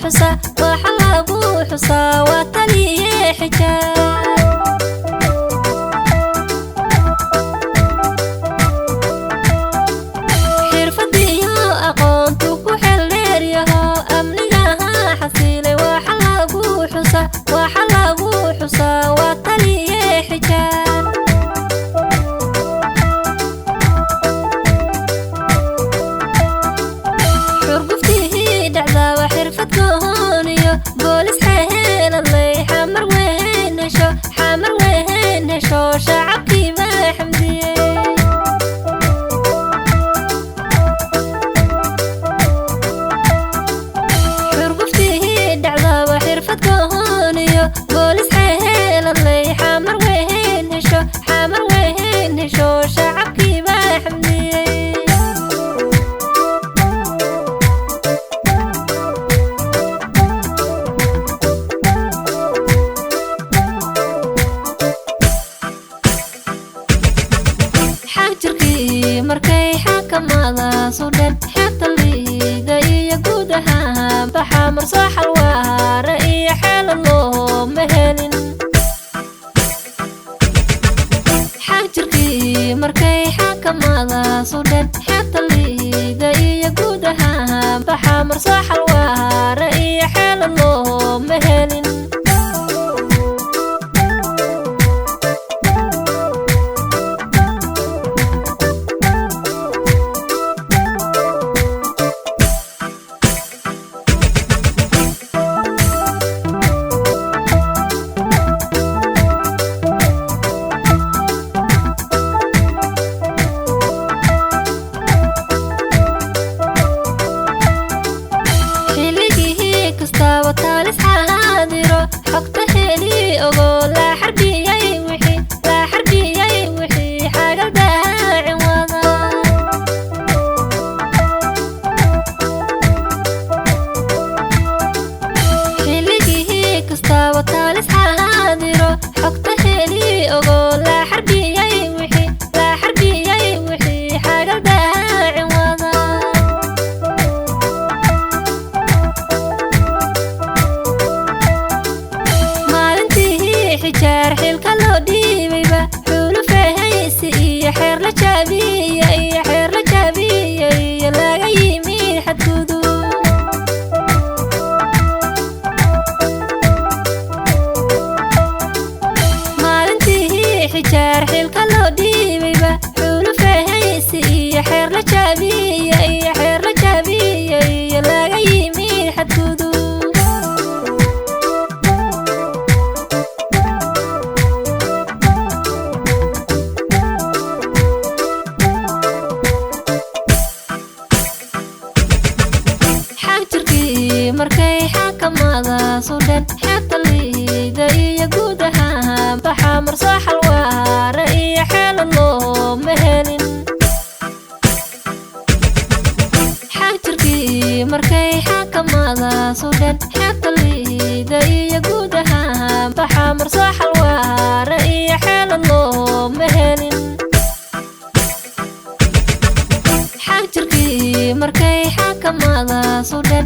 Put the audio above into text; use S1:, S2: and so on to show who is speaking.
S1: Xusaa waxa lagu xusaa waa taliye Xijaar. Xirfadiyo aqoontu ku xeldheeryaho, amnigaha xasilay waxa lagu xusaa, waxa lagu xusaa waa taliye Xijaar. Xurguftihii dhacdaaba xirfad gooniyo, boolis xeeladley Xamar weyn hesho, Xamar weyn hesho, shacabkiiba xamdiyey. Xurguftihii dhacdaaba xirfad gooniyo, boolis xeeladley Xamar weyn hesho, Xamar weyn hesho, shacabkiiba xamdiyey. Xagjirkii markay xakamadaasu dhan xeebta Liida iyo guud ahaan Baxamar soo xalwaara iyo xeelad looma helin. Xagjirkii markay xakamadaasu dhan xeebta Liida iyo guud ahaan Baxamar soo xalwaara iyo xeelad looma helin. Xilligihii kastaaba taalis xaadiro, xogta heli ogo, la xarbiyay wixii, la xarbiyay wixii xagal daacin wada. Xilligihii kastaaba taalis xaadiro, xogta heli ogo, la xarbiyay wixii, la xarbiyay wixii xagal daacin wada. Maalintii Xijaar xilka loo dhiibayba xulufahaysi iyo xeer la jaabiya iyo xeer la jaabiya iyo laga yimid xadgudub. Maalintii Xijaar xilka loo dhiibayba xulufahaysi iyo xeer la jaabiya iyo xeer la jaabiya iyo laga yimid xadgudub. Xagjirkii markay xakamadaasu dhan xeebta Liida iyo guud ahaan Baxamar soo xalwaara iyo xeelad looma helin. Xagjirkii markay xakamadaasu dhan xeebta Liida iyo guud ahaan Baxamar soo xalwaara iyo xeelad looma helin. Xagjirkii markay xakamadaasu dhan